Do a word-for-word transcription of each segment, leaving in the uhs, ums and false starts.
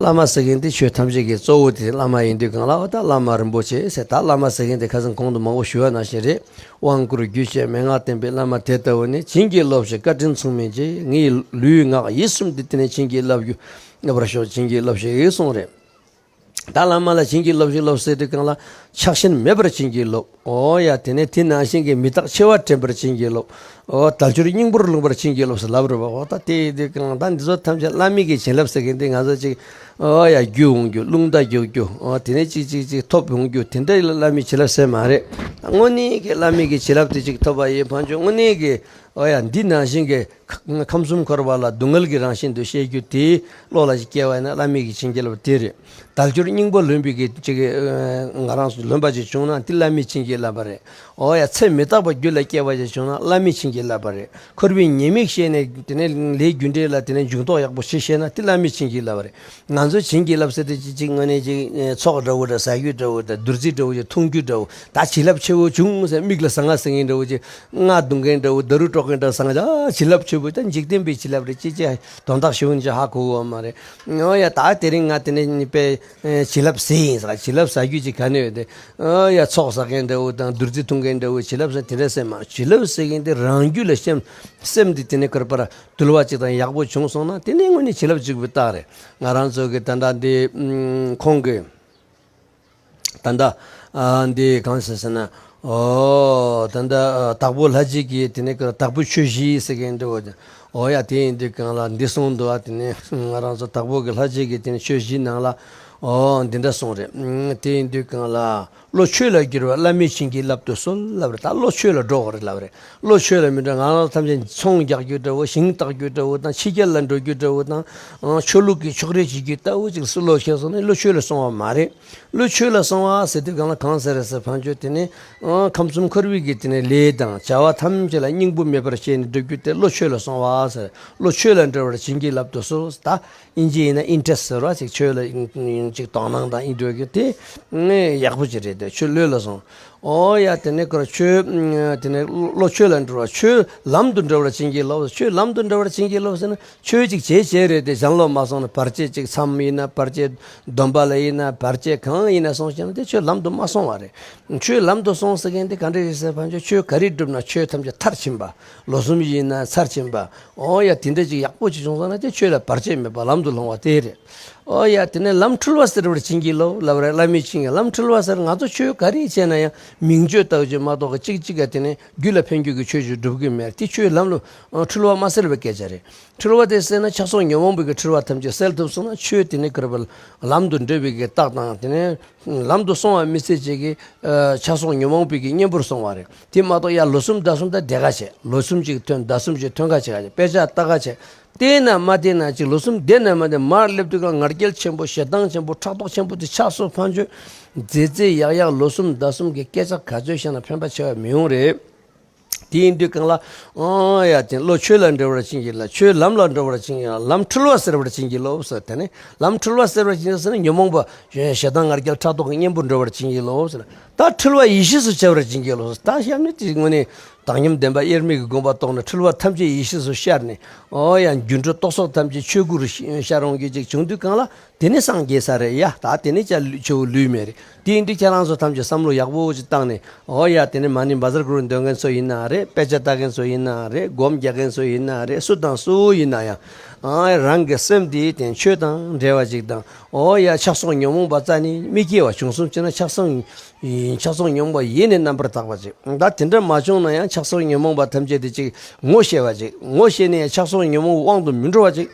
བླ་མ་ཟེར་མཁན་དེ་ཆོས་ཐམས་ཅད་ཀྱི་གཙོ་བོ་དེ་བླ་མ་ཡིན་དུས་གང་ལ་འོ་ད་བླ་མ་རིན་པོ་ཆེ་ཟེར། ད་བླ་མ་ཟེར་མཁན་དེ་ཁ་སང་གོང་དུ་མང་པོ་ཞུ་བ་ནང་བཞིན་རེད། དབང་བསྐུར་རྒྱུད་བཤད་མན་ངག་བསྟན་པའི་བླ་མ་དེ་ལྟ་བུ་ནི་བྱིན་གྱིས་རློབས་ཤིག་བཀའ་དྲིན་མཚུངས་མེད་ཀྱིས། ངའི་ལུས་ངག་ཡིད་གསུམ་དེ་དེ་ནས་བྱིན་གྱིས་བརླབས་རྒྱུ། བརླབ་པར་ཤོག་བྱིན་གྱིས་བརླབས་ཤིག་གསུངས་རེད། ད་བླ་མ་ལ་བྱིན་གྱིས་བརླབས་ཤིག་བརླབས་ཟེར་དུས་གང་ལ་ཆགས་ཞེན་མེད་པར་བྱིན་གྱིས་རློབས། ཨོ་ཡ་དེ་ནས་དེ་ནང་བཞིན་གྱི་མི་རྟག་འཆི་བ་དྲན་པར་བྱིན་གྱིས་རློབས། ཨོ་དལ་འབྱོར་སྙིང་པོར་ལོངས་པར་བྱིན་གྱིས་རློབས་ཟེར་ལབ་རེད་བ། ཨོ་ད་དེ་དེ་གང་ད་འདི་ཚོ་ཐམས་ཅད་བླ་མེད་ཀྱི་བྱིན་རླབས་ཟེར་མཁན་དེ་ང་ཚོ་ཅིག་ཨོ་ཡ་རྒྱུ་འོང་རྒྱུ་རླུང་རྟ་རྒྱུག་རྒྱུ་ཨོ་དེ་ནས་ཅིག་ཅིག་ཅིག་ཐོབ་འོང་རྒྱུ་དེ་འདྲ་ལ་བླ་མེད་བྱིན་རླབས་ཟེར་མ་རེད། དངོས་གནས་ཀྱི་བླ་མེད་ཀྱི་བྱིན་རླབས་དེ་ཅིག་ཐོབ་པ་ཡིན་ཕན་ཆོད་དངོས་གནས་ཀྱི། ཨོ་ཡ་འདི་ནང་བཞིན་གྱི་ཁམས་གསུམ་འཁོར་བ་ལ་སྡུག་བསྔལ་གྱི་རང་བཞིན་དུ་བཤད་རྒྱུ་དེ་བློ་ལ་ཅིག་སྐྱེ་བ་ཡིན་ན་བླ་མེད་ཀྱི་བྱིན་གྱིས་བརླབས་དེ་རེད། དལ་འབྱོར་སྙིང་པོ་ལོན་པའི་གི་ཅིག་ང་རང་ཚོ་ལོན་པ་ཅིག་བྱུང་ན་དེ་བླ་མེད་བྱིན་གྱིས་བརླབས་པ་རེད། ཨོ་ཡ་ཚེ་མི་རྟག་པ་རྒྱུད་ལ་སྐྱེ་བ་ཅིག་བྱུང་ན་བླ་མེད་བྱིན་གྱིས་བརླབས་པ་རེད། འཁོར་བའི་ཉེས་དམིགས་ཤེས་ནས་དེ་ནས་ལས་རྒྱུ་འབྲས་ལ་དེ་ནས་འཇུག་ལྡོག་ཡག་པོ་ཞིག་ཤེས་ན་དེ་བླ་མེད་བྱིན་གྱིས་བརླབས་པ་རེད། ང་ཚོ་བྱིན་གྱིས་བརླབས་ཟེར་དུས་ཅིག་ཅིག་དངོས་གནས་ཅིག་ཚོགས་འདྲ་བོ་འདྲ་ཟ་རྒྱུ་འདྲ་བོ་འདྲ་བདུད་རྩི་འདྲ་བོ་ཅིག་འཐུང་རྒྱུ་འདྲ་བོ་ད་བྱིན་རླབས་ཆེ་བོ་བྱུང་ཟེར་མིག་ལ་ཟ་ང་ཟེར་མཁན་འདྲ་བོ་ཅིག་རྔ་རྡུང་མཁན་འདྲ་བོ་ད་རུ་དཀྲོག་མཁན་འདྲ་བོ་ཟ་ང་ཅག་བྱིན་རླབས་ཆེ་བོ་ད་འཇིག་རྟེན་པའི་བྱིན་རླབས་རེད་ཅེས་ཅེས་དོན་དག་ཞུ་འོང་ཅེས་ཧ་གོ་བ་མ་རེད། ཨོ་ཡ་ད་དེ་རིང་ང་དེ་ནས་དཔེ་བྱིན་རླབས་ཟེར་ཡིན་ཟེར་བྱིན་རླབས་ཟ་རྒྱུ་ཅིག་ག་ནས་ཡོད་དེ། ཨོ་ཡ་ཚོགས་ཟ་མཁན་འདྲ་བོ་དང་བདུད་རྩི་འཐུང་མཁན་འདྲ་བོ་བྱིན་རླབས་ཟེར་དེ་འདྲ་ཟེར་མ་བྱིན་རླབས་ཟེར་མཁན་དེ་རང་རྒྱུད་ལ་སེམས་སེམས་འདི་དེ་ནས་ཁོར་པར། དུལ་བ་ཅིག་དང་ཡག་པོ་བྱུང་སོང་ན་དེ་ནི་དངོས་གནས་བྱིན་རླབས་གཅིག་པུའི་རྟགས་རེད། ང་རང་ཚོ་གི་ད་ལྟ་འདི་ཨུམ་ཁོང་གི་ད་ལྟ་ཨ་འདི་གང་ཟེར་ཟེར་ན་ཨོ་ད་ལྟ་ཨ་དྭགས་པོ་ལྷ་རྗེ་གི་དེ་ནི་དྭགས་པོ་ཆོས་བཞི་ཟེར་མཁན་འདི་འོ་ཨོ་ཡ་དེ་ཡིན་དུས་གང་ལ་འདི་གསུངས་འདུག་ཨ། དེ་ནི་ང་རང་ཚོ་དྭགས་པོ་གི་ལྷ་རྗེ་གི་དེ་ནི་ཆོས་བཞིའི་ནང་ལ་ཨོ་འདི་འདྲ་གསུངས་རེད། ཨུམ་དེ་ཡིན་དུས་གང་ལ། བློ་ཆོས་ལ་བསྒྱུར་བ་བླ་མེད་བྱིན་གྱིས་བརླབ་ཏུ་གསོལ་ལབ་རེད། ད་བློ་ཆོས་ལ་འགྲོ་བ་རེད་ལབ་རེད། བློ་ཆོས་ལ་མི་འགྲོ་ང་རང་ཐམས་ཅད་ཚོང་རྒྱག་རྒྱུ་འདྲ་བོ་ཞིང་བཏགས་རྒྱུ་འདྲ་བོ་དང་ཕྱི་རྒྱལ་ལ་འགྲོ་རྒྱུ་འདྲ་བོ་དང་ཆོས་ལུགས་ཀྱི་ཕྱོགས་རིས་བྱེད་རྒྱུ་ལྟ་བུ་ཅིག་སུ་བློ་ཁེལ་སོང་ན་བློ་ཆོས་ལ་སོང་བ་མ་རེད། བློ་ཆོས་ལ་སོང་བ་ཟེར་དུས་གང་ལ་གང་ཟེར་རེད་ཟེར་ཕན་ཆོད་དེ་ནི་ཁམས་གསུམ་འཁོར་བའི་གི་དེ་ནི་ལས་དང་བྱ་བ་ཐམས་ཅད་ལ་སྙིང་པོ་མེད་པར་བྱས་ནས་འགྲུབ་རྒྱུ་དེ་བློ་ཆོས་ལ་སོང་བ་ཟེར། བློ་ཆོས་ལ་འགྲོ་བར་བྱིན་གྱིས་བརླབ་ཏུ་གསོལ་ད། ཨིན་ཇི་ཡིན་ན་interest ཟེར་བ་ཅིག་ཆོས་ལ་ཅིག་དོ་སྣང་དང་ཨིན་འགྲོ་རྒྱུ་དེ་ཡག་པོ་ཅིག་རེད་དེ་ཆོས་བློས་ལ་སོང་། ཨོ་ཡ་དེ་ནས་ཁོ་ཆོས་དེ་ནས་བློ་ཆོས་ལ་འགྲོ་བ་ཆོས་ལམ་དུ་འགྲོ་བར་བྱིན་གྱིས་རློབས། ཆོས་ལམ་དུ་འགྲོ་བར་བྱིན་གྱིས་རློབས་ཟེར་ན་ཆོས་ཅིག་བྱེད་བྱེད་རེད་དེ་གཞན་ལོ་མ་སོང་ན་བར་ཆད་ཅིག་མཚམས་ཡིན་ན་བར་ཆད་སྡོམ་པ་ལ་ཡིན་ན་བར་ཆད་གང་ཡིན་ན་སོང་ཞེ་ན་དེ་ཆོས་ལམ་དུ་མ་སོང་བ་རེད། ཆོས་ལམ་དུ་སོང་ཟེར་མཁན་དེ་ག་འདྲ་རེད་ཟེར་ཕན་ཆོད་ཆོས་ག་རེ་བསྒྲུབ་ན་ཆོས་ཐམས་ཅད་མཐར་ཕྱིན་པ། ལོ་གསུམ་ཡིན་ན་མཐར་ཕྱིན་པ། ཨོ་ཡ་དེ་འདྲ་ཅིག་ཡག་པོ་ཅིག་བྱུང་སོང་ན་དེ་ཆོས་ལ་བར་ཆད་མེད་པ་ལམ་དུ་ལྷུང་བ་དེ་རེད། ཨོ་ཡ་དེ་ནས་ལམ་འཁྲུལ་བ་སེལ་བར་བྱིན་གྱིས་རློབས་ལབ་རེད། བླ་མའི་བྱིན་གྱིས་ལམ་འཁྲུལ་བ་སེལ་ང་ཚོ་ཆོས་ག་རེ་བྱས་ན་ཡང་མིང་བརྗོད་ལྟ་བུ་ཅིག་མ་གཏོགས་གཅིག་གཅིག་ག་དེ་ནས་རྒྱུད་ལ་ཕན་རྒྱུ་གི་ཆོས་ཅིག་སྒྲུབ་གི་མེད་དེ་ཆོས་ལམ་ལ་འཁྲུལ་བ་མ་སེལ་བའི་སྐད་ཆ་རེད། འཁྲུལ་བ་དེ་སེལ་ན་ཆགས་སོགས་ཉོན་མོངས་པའི་གི་འཁྲུལ་བ་ཐམས་ཅད་སེལ་ཐུབ་སོང་ན་ཆོས་དེ་ནི་ག་རེ་ལམ་དུ་འགྲོ་བའི་གི་རྟགས་དང་དེ་ནས་ལམ་དུ་སོང་བ་མི་ཚེ་གཅིག་གི་ཆགས་སོགས་ཉོན་མོངས་པའི་གི་གཉེན་པོར་སོང་བ་རེད། དེ་མ་གཏོགས་ཡ་ལོ་གསུམ་ཟླ་གསུམ་ད་དེ་ག་བྱས་ལོ་གསུམ་གཅིག་ཐོན་ཟླ་གསུམ་གཅིག་ཐོན་ག་བྱེད་ག་བྱེད་དཔེ་ཆ་ལྟ་ག་བྱེད། བལྟས་ན་མ་བལྟས་ན་གཅིག་ལོ་གསུམ་བསྡད་ན་མ་བསྡད་མར་སླེབས་དུས་ཀ་ང་རྒྱལ་ཆེན་པོ་ཞེ་སྡང་ཆེན་པོ་ཕྲག་དོག་ཆེན་པོ་དེ་ཆགས་སོགས་ཕན་ཆོད་མཛེས་མཛེས་ཡག་ཡག་ལོ་གསུམ་ཟླ་གསུམ་གི་སྐད་ཆ་ག་ཚོད་བཤད་ན་ཕན་པ་ཆེ་བ་མི་ཡོང་རེད། དེ་ཡིན་དུས་གང་ལ། ཨང་ཡ་དེ་བློ་ཆོས་ལ་འགྲོ་བར་བྱིན་གྱིས་རློབས། ཆོས་ལམ་ལ་འགྲོ་བར་བྱིན་གྱིས་རློབས། ལམ་འཁྲུལ་བ་སེལ་བར་བྱིན་གྱིས་རློབས་ཟེར། དེ་ནི་ལམ་འཁྲུལ་བ་སེལ་བར་བྱིན་གྱིས་ཟེར་ན་ཉོན་མོངས་པ་ཞེ་སྡང་ང་རྒྱལ་ཕྲག་དོག་གི་གཉེན་པོར་འགྲོ་བར་བྱིན་གྱིས་རློབས་ཟེར། ད་འཁྲུལ་བ་ཡེ་ཤེས་སུ་འཆར་བར་བྱིན་གྱིས་རློབས་ཟེར། ད་གཤམ་ནི་དེ་དངོས་གནས་བདག་ཉིད་བདེན་པ་དབྱེར་མེད་ཀྱི་དགོངས་པ་རྟོགས་ནས་འཁྲུལ་བ་ཐམས་ཅད་ཡེ་ཤེས་སུ་ཤར་ནས། ཨོ་ཡ་སྒྱུ་འཕྲུལ་རྟོག་ཚོགས་ཐམས་ཅད་ཆོས་སྐུ་རུ་ཤར་འོང་གི་ཅིག་བྱུང་དུས་གང་ལ། དེ་ནི་སངས་རྒྱས་ས་རེད་ཡ། ད་དེ་ནི་ཅ་ལུ་ཆུ་བོ་ལུས་མེད་རེད། དེ་ཡིན་དུས་ཁྱེད་རང་ཚོ་ཐམས་ཅད་བསམ་བློ་ཡག་པོ་ཅིག་བཏང་ནས། ཨོ་ཡ་དེ་ནི་མ་ཎི་བཛྲ་གུ་རུ་འདོན་མཁན་ཚོ་ཡིན་ན་རེད། དཔེ་ཆ་ལྟ་མཁན་ཚོ་ཡིན་ན་རེད། སྒོམ་རྒྱག་མཁན་ཚོ་ཡིན་ན་རེད། སུ་དང་སུ་ཡིན་ན་ཡང་། ཨ་རང་གི་སེམས་དེ་དེ་ཆོས་དང་འབྲེལ་བ་ཅིག་དང་། ཨོ་ཡ་ཆགས་སོགས་ཉོན་མོངས་པ་རྩ་ནས་མི་སྐྱེ་བ་བྱུང་སོང་ཅེ་ན་ཆགས་སོགས་ཆགས་སོགས་ཉོན་མོངས་པ་ཡེ་ནས་རྣམ་པར་དག་པ་ཅིག་ད་དེ་འདྲ་མ་བྱུང་ན་ཡང་ཆགས་སོགས་ཉོན་མོངས་པ་ཐམས་ཅད་དེ་ཅིག་ངོ་ཤེས་པ་ཅིག་ངོ་ཤེས་ནས་ཡང་ཆགས་སོགས་ཉོན་མོངས་དབང་དུ་མི་འགྲོ་བ་ཅིག་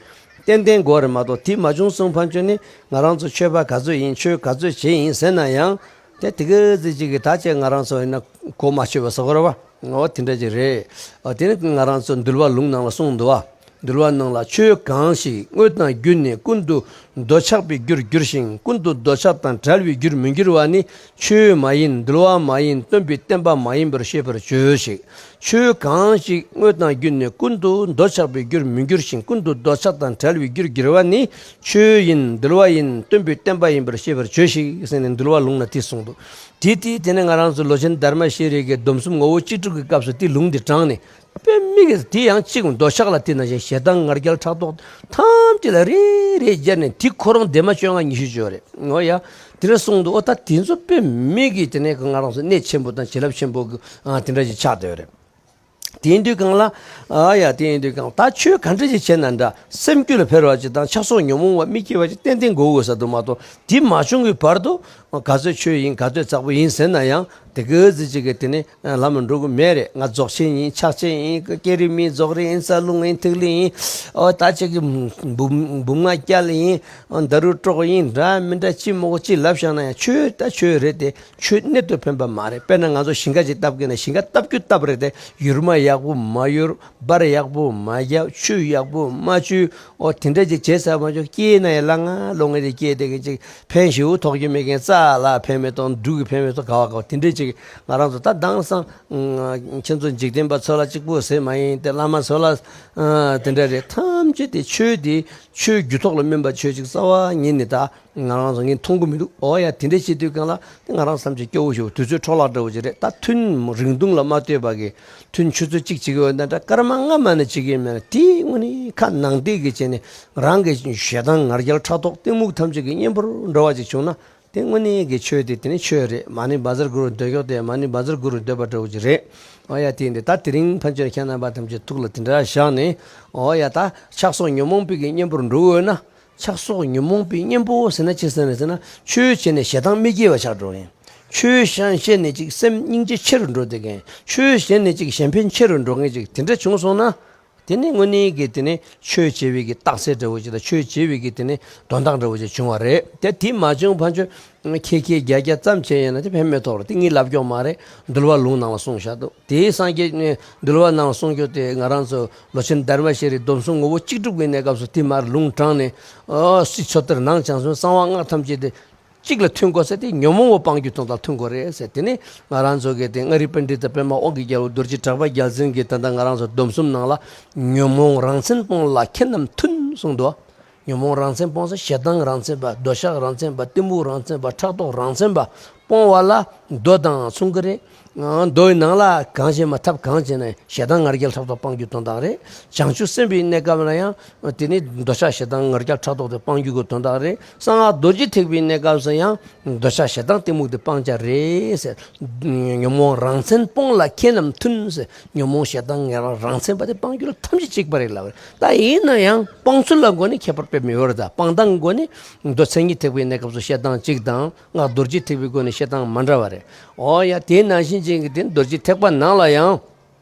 ཏན་ཏན་དགོས་རེད་མ་གཏོགས་དེ་མ་བྱུང་སོང་ཕན་ཆོད་ནི་ང་རང་ཚོ་ཆོས་པ་ག་ཚོད་ཡིན་ཆོས་ག་ཚོད་བྱེད་ཡིན་ཟེར་ན་ཡང་དེ་དེ་ག་ཚོད་ཅིག་གི་ད་ཅིག་ང་རང་ཚོ་ཡིན་ན་གོ་མ་ཆོད་པ་ཟེར་དགོས་རེད་བ། འོ་དེ་འདྲ་ཅིག་རེད། འོ་དེ་ནི་ང་རང་ཚོ་འདུལ་བ་ལུང་ནང་ལ་གསུངས་འདུག་བ། འདུལ་བ་ནང་ལ་ཆོས་གང་ཞིག་དངོས་དང་བརྒྱུད་ནས་ཀུན་ཏུ་འདོད་ཆགས་པའི་རྒྱུར་འགྱུར་ཞིང་ཀུན་ཏུ་འདོད་ཆགས་དང་བྲལ་བའི་རྒྱུར་མི་འགྱུར་བ་ནི་ཆོས་མ་ཡིན་འདུལ་བ་མ་ཡིན་སྟོན་པའི་བསྟན་པ་མ་ཡིན་པར་ཤེས་པར་བྱོས་ཤིག་ཆོས་གང་ཞིག་དངོས་དང་བརྒྱུད་ནས་ཀུན་ཏུ་འདོད་ཆགས་པའི་རྒྱུར་མི་འགྱུར་ཞིང་ཀུན་ཏུ་འདོད་ཆགས་དང་བྲལ་བའི་རྒྱུར་འགྱུར་བ་ནི་ཆོས་ཡིན་འདུལ་བ་ཡིན་སྟོན་པའི་བསྟན་པ་ཡིན་པར་ཤེས་པར་བྱོས་ཤིག་ཟེར་ནས་འདུལ་བ་ལུང་ན་དེ་གསུངས་འདུག་དེ་དེ་དེ་ནས་ང་རང་ཚོ་ལོ་ཆེན་དྷརྨ་ཤྲཱི་གི་སྡོམ་གསུམ་ངོ་བོ་ཅི་སྒྲུབ་ཀྱི་སྐབས་སུ་དེ་ལུང་དེ་དྲངས་ནས་དཔེ་མི་སྲིད་དེ་ཡང་གཅིག་འདོད་ཆགས་ལ་དེ་ནང་བཞིན་ཞེ་སྡང་ང་རྒྱལ་ཕྲག་དོག་ཐམས་ཅད་ལ་རེ་རེ་སྦྱར་ནས་ དེ་ཁོ་རང་ལྡན་མ་བཅོ་ལྔ་ཉི་ཤུ་བཅོ་རེད། འོ་ཡ། དེ་འདྲ་གསུངས་འདུག་འོ་ད་དེ་ཚོ་དཔེ་མི་གི་དེ་ནས་ང་རང་ཚོ་གནད་ཆེན་པོ་དང་བྱིན་རླབས་ཆེན་པོ་གི་ཨ་དེ་འདྲ་ཞིག་ཆགས་བསྡད་ཡོད་རེད། དེ་ཡིན་དུས་གང་ལ། ཨ་ཡ་དེ་ཡིན་དུས་གང་ད་ཆོས་ག་འདྲ་ཞིག་བྱས་ན་འདྲ་སེམས་རྒྱུད་ལ་ཕེར་བ་ཅིག་དང་ཆགས་སོགས་ཉོན་མོངས་པ་མི་སྐྱེ་བ་ཅིག་ཏན་ཏན་དགོས་དགོས་ས་འདུག་མ་གཏོགས་དེ་མ་བྱུང་གི་བར་དུ་ག་ཚོད་ཆོས་ཡིན་ག་ཚོད་ཚགས་པོ་ཡིན་ཟེར་ན་ཡང་དེ་ག་ཟིག་ཅིག་གི་དེ་ནི་ལམ་ལ་འགྲོ་གི་མེད་རེད། ང་རྫོགས་ཆེན་ཡིན་ཕྱག་ཆེན་ཡིན་བསྐྱེད་རིམ་ཡིན་རྫོགས་རིམ་ཡིན་རྩ་རླུང་ཡིན་ཐིག་ལེ་ཡིན། ཨོ་ད་ཅིག་གི་འབུམ་འབུམ་ལྔ་བསྐྱལ་ཡིན། ཨོ་ད་རུ་གྲོགས་ཡིན་འདྲ་མི་འདྲ་ཅི་མོ་གོ་ཅི་ལབ་བཞག་ན་ཡང་ཆོས་ད་ཆོས་རེད་དེ། ཆོས་གནད་དུ་ཕན་པ་མ་རེད། དཔེར་ན་ང་ཚོ་ཞིང་ཁ་ཅིག་བཏབ་གི་ན་ཞིང་ཁ་བཏབ་རྒྱུ་བཏབ་རེད་དེ། ཡུར་མ་ཡག་པོ་མ་ཡུར། འབར་ཡག་པོ་མ་རྒྱབ། ཆུ་ཡག་པོ་མ་བཅུས། ཨོ་དེ་འདྲ་ཅིག་བྱས་ཚར་མ་བྱུང་སྐྱེས་ན་ཡང་ལ་ང་ལོ་ངེ་དེ་སྐྱེས་དེ་གི་ཅིག་ཕན་ཞེ་པོ་ཐོགས་རྒྱུ་མེད་མཁན་རྩ་ལ་ཕན་མེད་དང་འབྲུ་གི་ཕན་མེད་དང་ག་བ་ག་བ་དེ་འདྲ་ཅིག་ང་རང་ཚོ་ད་དེང་སང་ཁྱེད་ཚོ་འཇིག་རྟེན་པ་ཚོ་ལ་གཅིག་པོ་ཟེར་མ་ཡིན་ཏེ་བླ་མ་ཚོ་ལ་དེ་འདྲ་རེད། ཐམས་ཅད་དེ་ཆོས་དེ་ཆོས་རྒྱུ་ཐོག་ལ་སྨིན་པ་ཆོས་ཅིག་རྩ་བ་ཉིད་ནས་ད། ང་རང་ཚོ་ངས་མཐོང་གི་མི་འདུག་འོ་ཡ་དེ་འདྲ་བྱེད་དུས་གང་ལ་ང་རང་བསམ་གྱི་སྐྱོ་བོ་ཞིག་དུས་ཚོད་འཕྲོ་བརླག་འདྲ་བོ་ཅིག་རེད། ད་ཐུན་རིང་ཐུང་ལ་མ་ལྟོས་པ་གི་ཐུན་ཆུ་ཚོད་གཅིག་བྱེད་ཀྱི་ཡོད་ན་འདྲ་སྐར་མ་ལྔ་མ་ནས་བྱེད་ཀྱི་ཡོད་མེད་ལ་དེའི་དངོས་གནས་ཁ་ནང་བསྡད་ཀྱི་བྱས་ནས་རང་གི་ཞེ་སྡང་ང་རྒྱལ་ཕྲག་དོག་གཏི་མུག་ཐམས་ཅད་ཀྱི་གཉེན་པོར་འགྲོ་བ་ཅིག་བྱུང་ན་དེ་དངོས་གནས་ཀྱི་ཆོས་དེ་དེ་ནི་ཆོས་རེད། མ་ཎི་བཛྲ་གུ་རུ་འདོད་ཀྱོག་དེ་མ་ཎི་བཛྲ་གུ་རུ་འདོད་པ་འདྲ་བོ་ཅིག་རེད། འོ་ཡ་དེ་འདི་ད་དེ་རིང་ཕན་ཆད་ཁྱེད་རྣམ་པ་ཐམས་ཅད་ཐུགས་ལ་དེ་འདྲ་བཞག་ནས་འོ་ཡ་ད་ཆགས་སོགས་ཉོན་མོངས་པའི་གི་གཉེན་པོར་འགྲོ་འོས་ན། ཆགས་སོགས་ཉོན་མོངས་པའི་གཉེན་པོ་ཟེར་ན་ཅི་ཟེར་ན་ཟེར་ན་ཆོས་བྱས་ནས་ཞེ་སྡང་མི་སྐྱེ་བ་ཆགས་འགྲོ་མཁན། ཆོས་བཤད་བཤད་ནས་ཅིག་སེམས་སྙིང་རྗེ་ཆེ་རུ་འགྲོ་བསྡད་མཁན། ཆོས་བཤད་ནས་ཅིག་གཞན་ཕན་ཆེ་རུ་འགྲོ་མཁན་ཅིག་དེ་འདྲ་བྱུང་སོང་ན། དེ་ནི་དངོས་གནས་ཀྱི་དེ་ནི་ཆོས་བྱེད་པའི་གི་རྟགས་གསལ་འདྲ་བོ་ཅིག་དང་ཆོས་བྱེད་པའི་གི་དེ་ནི་དོན་དག་འདྲ་བོ་ཅིག་བྱུང་བ་རེད། དེ་དེ་མ་བྱུང་ཕན་ཆོད་ཁྱེད་ཁྱེད་རྒྱ་རྒྱ་ཙམ་བྱས་ཡིན་ན་དེ་ཕན་མེད་ཐོག་རེད། དེ་ངས་ལབ་ཀྱོག་མ་རེད། འདུལ་བ་ལུང་ནང་ལ་གསུངས་བཞག་འདུག་དེའི་སངས་རྒྱས་ནས་འདུལ་བ་ནང་གསུང་རྒྱུ་དེ་ང་རང་ཚོ་ལོ་ཆེན་དྷརྨ་ཤྲཱི་སྡོམ་གསུམ་ངོ་བོ་གཅིག་གྲུབ་ཀྱི་གནས་སྐབས་སུ་དེ་མར་ལུང་དྲངས་ནས་ཨ་སྲིད་མཚོ་ལྟར་ནང་བྱང་སོང་གསང་བ་སྔགས་ཐམས་ཅད་དེ་གཅིག་ལ་མཐུན་དགོས་ཟེར་དེ་ཉོན་མོངས་པ་སྤང་རྒྱུ་དོན་དག་མཐུན་དགོས་རེད་ཟེར། དེ་ནི་ང་རང་ཚོ་གི་དེ་མངའ་རིས་པཎྜི་ཏ་པདྨ་དབང་གི་རྒྱལ་པོ་རྡོ་རྗེ་གྲགས་པ་རྒྱལ་མཚན་གྱིས་ད་ལྟ་ང་རང་ཚོ་སྡོམ་གསུམ་ནང་ལ་ཉོན་མོངས་རང་མཚན་སྤོང་ལ་མཁས་རྣམས་མཐུན་གསུངས་འདུག་ཉོན་མོངས་རང་མཚན་སྤོང་ཟེར་ཞེ་སྡང་རང་མཚན་པ་འདོད་ཆགས་རང་མཚན་པ་གཏི་མུག་རང་མཚན་པ་ཕྲག་དོག་རང་མཚན་པ་སྤོང་བ་ལ་མདོ་དང་མཚུངས་ཀྱི་རེད། མདོའི་ནང་ལ་གང་བྱེད་མ་ཐབས་གང་བྱེད་ན་ཞེ་སྡང་ང་རྒྱལ་ཕྲག་དོག་སྤང་རྒྱུ་དོན་དག་རེད། བྱང་ཆུབ་སེམས་དཔའི་གནས་སྐབས་ལ་ཡང་དེ་ནི་འདོད་ཆགས་ཞེ་སྡང་ང་རྒྱལ་ཕྲག་དོག་དེ་སྤང་རྒྱུ་གི་དོན་དག་རེད། གསང་སྔགས་རྡོ་རྗེ་ཐེག་པའི་གནས་སྐབས་སུ་ཡང་འདོད་ཆགས་ཞེ་སྡང་གཏི་མུག་དེ་སྤང་བྱ་རེད་ཟེར། ཉོན་མོངས་རང་མཚན་སྤོང་ལ་མཁས་རྣམས་མཐུན་ཟེར། ཉོན་མོངས་ཞེ་སྡང་ངན་རང་རང་མཚན་པ་དེ་སྤང་རྒྱུ་ལ་ཐམས་ཅད་གཅིག་པ་རེད་ལབ་རེད། ད་ཡིན་ན་ཡང་སྤང་ཚུལ་ལ་སྒོ་ནས་ཁྱད་པར་དཔེ་མི་ཡོད་རེད། ད་སྤང་སྟངས་སྒོ་ནས་མདོ་མཚན་ཉིད་ཐེག་པའི་གནས་སྐབས་སུ་ཞེ་སྡང་གཅིག་དང་། སྔགས་རྡོ་རྗེ་ཐེག་པའི་སྒོ་ནས་ཞེ་སྡང་མ་འདྲ་བ་རེད། འོ་ཡ་དེ་ནང་བཞིན་ཅན་གྱི་དེ་རྡོ་རྗེ་ཐེག་པ་ནང་ལ་ཡང་།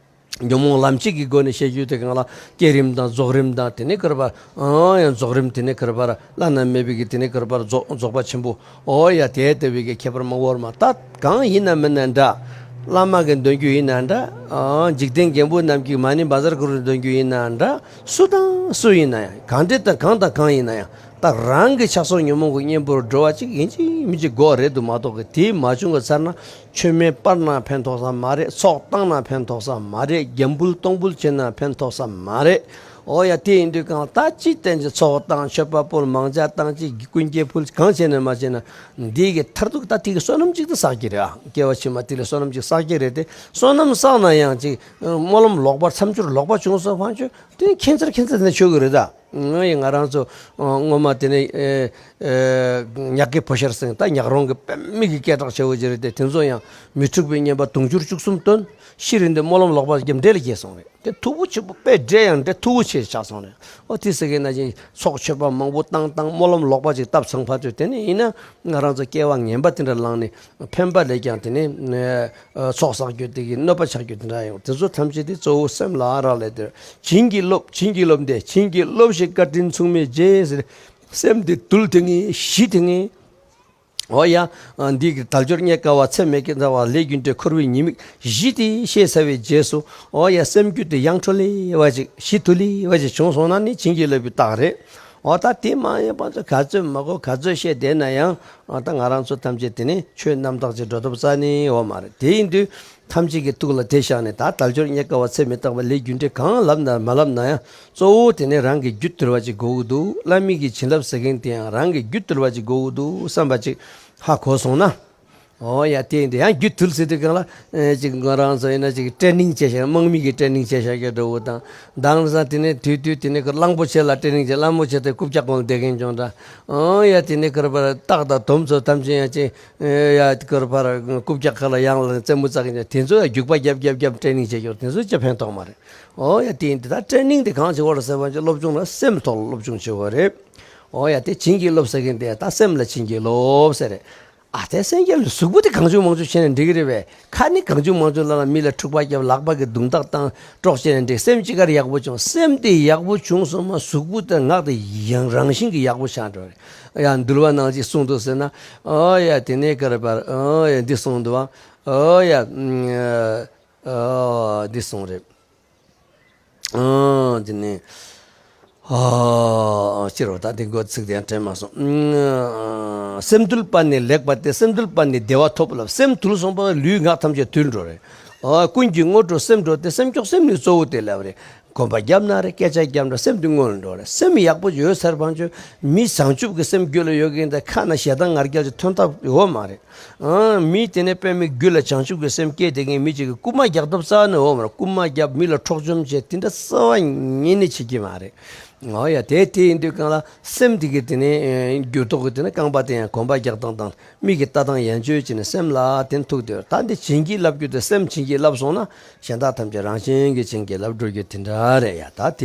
ཉོན་མོངས་ལམ་གཅིག་གི་སྒོ་ནས་བཤད་རྒྱུ་དེ་གང་ལ་བསྐྱེད་རིམ་དང་རྫོགས་རིམ་དང་དེ་ནས་ཀར་པར། ཨང་ཡང་རྫོགས་རིམ་དེ་ནས་ཀར་པར་བླ་ན་མེད་པའི་གི་དེ་ནས་ཀར་པར་རྫོགས་རྫོགས་པ་ཆེན་པོ། འོ་ཡ་དེ་ལྟ་བུའི་གི་ཁྱད་པར་མང་པོ་མ་ད་གང་ཡིན་ན་མིན་ན་འདྲ། བླ་མ་གི་འདོན་རྒྱུ་ཡིན་ན་འདྲ། ཨང་འཇིག་རྟེན་རྒན་པོ་རྣམས་ཀྱིས་མ་ཎི་བཛྲ་གུ་རུ་འདོན་རྒྱུ་ཡིན་ན་འདྲ། སུ་དང་སུ་ཡིན་ན་ཡང་གང་འདྲ་དང་གང་དང་གང་ཡིན་ན་ཡང་། ད་རང་གི་ཆགས་སོགས་ཉོན་མོངས་ཀྱི་གཉེན་པོར་འགྲོ་བ་ཅིག་ཡིན་གཅིག་མིན་གཅིག་དགོས་རེད་འདུག་མ་གཏོགས་གི་དེ་མ་བྱུང་གི་ཚར་ན་མཆོད་མེ་སྤར་ན་ཕན་ཐོགས་ས་མ་རེད། ཚོགས་བཏང་ན་ཕན་ཐོགས་ས་མ་རེད། རྒྱན་འབུལ་གཏོང་འབུལ་བྱེད་ན་ཕན་ཐོགས་ས་མ་རེད། འོ་ཡ་དེ་ཡིན་དུས་གང་ལྟར་ཅི་བསྟན་ཅི་ཚོགས་བཏང་མཆོད་པ་ཕུལ་མང་ཇ་བཏང་ཅི་ཀུན་སྐྱེལ་ཕུལ་གང་བྱས་ནས་མ་བྱས་ན་འདི་གི་མཐར་ཐུག་ད་དེ་གི་བསོད་ནམས་ཅིག་ཏུ་བསགས་ཀྱི་རེད། ཨ་སྐྱེ་བ་ཕྱི་མ་དེ་ལ་བསོད་ནམས་ཅིག་བསགས་ཀྱི་རེད་དེ་བསོད་ནམས་བསགས་ན་ཡང་ཅིག་སྨོན་ལམ་ལོག་པ་མཚམས་སྦྱོར་ལོག་པ་བྱུང་སོང་ཕང་ཆོས་དེ་ཁྱད་མཚར་ཁྱད་མཚར་དེ་ནས་ཆོས་གི་རེད་ད། ང་ཡི་ང་རང་ཚོ་ཨ་སྔོན་མ་དེ་ནས་ཨེ་ཨེ་ཉག་གི་ཕོ་ཤར་ཟེར་ད་ཉག་རོང་གི་དཔེ་མི་གི་སྐད་གྲགས་ཆེ་བོ་ཅིག་རེད་དེ། དེ་ཚོ་ཡང་མི་འཁྲུགས་པའི་བསྙེན་པ་དུང་ཕྱུར་བཅུ་གསུམ་བཏོན། ཤི་རིན་དེ་སྨོན་ལམ་ལོག་པ་རྒྱབ་འདྲེ་ལ་སྐྱེས་སོང་རེད་དེ། མཐུ་བོ་ཆེ་པོ་དཔེ་འདྲེ་ཡང་འདྲེ་མཐུ་བོ་ཆེ་ཆགས་སོང་རེད། ཨོ་དེ་ཟེར་མཁན་ན་ཅིག་ཚོགས་མཆོད་པ་མང་པོ་བཏང་བཏང་སྨོན་ལམ་ལོག་པ་ཅིག་བཏབ་ཚང་ཕ་ཚོས་དེ་ནས་ཡིན་ན་ང་རང་ཚོ་སྐྱེ་བ་ངན་པ་དེ་འདྲ་བླངས་ནས་ཕན་པ་ལས་ཀྱང་དེ་ནས། ཚོགས་བསགས་རྒྱུ་དེ་གི་གནོད་པ་ཆགས་རྒྱུ་དེ་འདྲ་ཡོང་། དེ་ཚོ་ཐམས་ཅད་དེ་གཙོ་བོ་སེམས་ལ་རག་ལས་དེ། བྱིན་གྱིས་རློབས། བྱིན་གྱིས་རློབས་ཏེ། བྱིན་གྱིས་རློབས་ཤིག་བཀའ་དྲིན་མཚུངས་མེད་རྗེ་ཟེར། སེམས་དེ་དུལ་དེ་ངེས་ཞི་དེ་ངེས། འོ་ཡ། འདི་གི་དལ་འབྱོར་རྙེད་དཀའ་བ་ཚད་མེད་ཀྱི་འདྲ་བ་ལས་རྒྱུ་འབྲས་འཁོར་བའི་ཉེས་དམིགས་ཞི་སྟེ་ཤེས་ཚར་བའི་རྗེས་སུ། འོ་ཡ། སེམས་རྒྱུད་དེ་ཡང་འཕྲོ་ལེ་བ་ཅིག་ཞི་དུལ་ལེ་བ་ཅིག་བྱུང་སོང་ན་ནི་བྱིན་གྱིས་རློབས་པའི་རྟགས་རེད། འོ་ད་དེ་མ་ཡིན་པ་ཚོ་ག་ཚོད་མ་གོ་ག་ཚོད་བཤད་བསྡད་ན་ཡང་། ཨ་ད་ང་རང་ཚོ་ཐམས་ཅད་དེ་ནི་ཆོས་རྣམ་དག་ཅིག་འགྲོ་ཐུབ་རྩ་ནས་ཡོད་མ་རེད། དེ་ཡིན་དུས་ཐམས་ཅད་ཀྱི་ཐུགས་ལ་དེ་བཞག་ནས་ད་དལ་འབྱོར་རྙེད་དཀའ་བ་ཚད་མེད་རྟག་པ་ལས་རྒྱུ་འབྲས་གང་ལབ་ན་མ་ལབ་ན་ཡང་གཙོ་བོ་དེ་ནི་རང་གི་རྒྱུད་དུལ་བ་ཅིག་དགོས་ཀྱི་འདུག་བླ་མེད་ཀྱི་བྱིན་རླབས་ཟེར་མཁན་དེ་ཡང་རང་གི་རྒྱུད་དུལ་བ་ཅིག་དགོས་ཀྱི་འདུག་བསམ་པ་ཅིག་ཧ་གོ་སོང་ན། ཨོ་ཡ་དེ་ཡིན་དེ་ཡང་རྒྱུ་དུལ་ཟེར་དུས་གང་ལ་ཨེ་ཅིག་ང་རང་ཚོ་ཡིན་ན་ཅིག་ཊེ་ནིང་བྱས་ཤག་དམག་མི་གི་ཊེ་ནིང་བྱས་ཤག་གི་འགྲོ་བོ་དང་། དང་ས་དེ་ནས་དུས་དུས་དེ་ནས་ཁོ་གླང་པོ་ཆེ་ལ་ཊེ་ནིང་བྱས། གླང་པོ་ཆེ་དེ་རྐུབ་བཀྱག་གོང་ལ་བསྡད་མཁན་ཅུང་འདྲ། ཨོ་ཡ་དེ་ནས་ཁོར་པར་སྟག་དང་དོམ་ཚོ་ཐམས་ཅད་ཡང་ཅིག་ཡ་ཁོར་པར་རྐུབ་བཀྱག་ཁ་ལ་ཡང་ལ་རྩེད་མོ་རྩེ་མཁན་ཅུང་དེ་ཚོ་ཡ་རྒྱུག་པ་རྒྱབ་རྒྱབ་རྒྱབ་ཊེ་ནིང་བྱས་ཡོད། དེ་ཚོ་ཅི་ཕན་ཐོགས་མ་རེད། ཨོ་ཡ་དེ་ཡིན་དེ་ད་ཊེ་ནིང་དེ་གང་བྱེད་དགོས་རེད་ཟེར་བ་ཅིག་སློབ་སྦྱོང་ལ་སེམས་ཐོག་ལ་སློབ་སྦྱོང་བྱེད་དགོས་རེད། ཨོ་ཡ་དེ་བྱིན་གྱིས་རློབས་ཟེར་མཁན་དེ་ད་སེམས་ལ་བྱིན་གྱིས་རློབས་ཟེར་རེད། ཨ་དེ་སེམས་ཀྱི་གཟུགས་པོ་དེ་གང་བྱུང་མང་བྱུང་བྱས་ནས་འགྲིག་གི་རེད་པས། ཁ་ནི་གང་བྱུང་མང་བྱུང་ལ་ལ་མི་ལ་འཁྲུག་པ་བརྒྱབ། ལག་པ་གི་རྡུང་རྡེག་བཏང་། གྲོགས་བྱས་ནས་འགྲིག་སེམས་ཅི་གར་ཡག་པོ་བྱུང་། སེམས་དེ་ཡག་པོ་བྱུང་སོང་ན་གཟུགས་པོ་དེ་ངག་དེ་ཡང་རང་བཞིན་གྱིས་ཡག་པོ་ཆགས་འགྲོ་རེད། ཡ་འདུལ་བ་ནང་ཅིག་གསུངས་འདུག་ཟེར་ན། ཨོ་ཡ་དེ་ནས་ག་རེ་བར་ཨོ་ཡ་འདི་གསུངས་འདུག་བ། ཨོ་ཡ་ཨོ་འདི་གསུངས་རེད། ཨོ་དེ་ནས། ཨ། སྤྱིར་བ་ད་འདི་འགོ་ཚིག་དེ་ཡང་དྲན་མ་སོང་། ཨ། སེམས་དུལ་པ་ནི་ལེགས་པ་སྟེ། སེམས་དུལ་པ་ནི་བདེ་བ་ཐོབ་ལབ། སེམས་དུལ་སོང་བ་ལུས་ངག་ཐམས་ཅད་དུལ་འགྲོ་རེད། ཨ། ཀུན་གྱི་དངོས་གྲུབ་སེམས་འགྲོ་སྟེ། སེམས་སྐྱོ་སེམས་ནི་གཙོ་བོ་སྟེ་ལབ་རེད། གོམ་པ་བརྒྱབ་ན་རེད། སྐད་ཆ་བརྒྱབ་ན་སེམས་དེ་དངོས་ལ་འགྲོ་རེད། སེམས་ཡག་པོ་ཡོད་ཚར་བ་ཅིག་མི་བྱང་ཆུབ་ཀྱི་སེམས་རྒྱུད་ལ་ཡོད་མཁན་དེ་ཁ་ན་ཞེ་སྡང་ང་རྒྱལ་གྱི་ཐོན་ཐབས་ཡོད་མ་རེད། ཨང་། མི་དེ་ནས་དཔེ་མི་རྒྱུད་ལ་བྱང་ཆུབ་ཀྱི་སེམས་སྐྱེས་དེ་གིན་མི་གཅིག་གིས་རྐུན་མ་རྒྱག་ཐབས་རྩ་ནས་འོང་མ་རེད། རྐུན་མ་རྒྱབ་མི་ལ་འཕྲོག་བཅོམ་བྱེད་དེ་འདྲ་རྩ་བ་ཉིད་ནས་བྱེད་ཀྱི་མ་རེད། འོ་ཡ་དེ་དེ་ཡིན་དུས་གང་ལ་སེམས་དེ་གི་དེ་ནས་འགྱུར་ལྡོག་གི་དེ་ནས་རྐང་པ་དེ་ཡང་གོམ་པ་རྒྱག་སྟངས་དང་མི་གི་ལྟ་སྟངས་ཡན་ཆོད་བྱས་ནས་སེམས་ལ་དེ་ཐུག་དེ་ད་འདི་བྱིན་གྱིས་བརླབས་རྒྱུ་དེ་སེམས་བྱིན་གྱིས་བརླབས་སོང་ན་གཞན་དག་ཐམས་ཅད་རང་བཞིན་གྱིས་བྱིན་གྱིས་བརླབས་འགྲོ་རྒྱུ་དེ་འདྲ་རེད་ཡ། ད་དེ།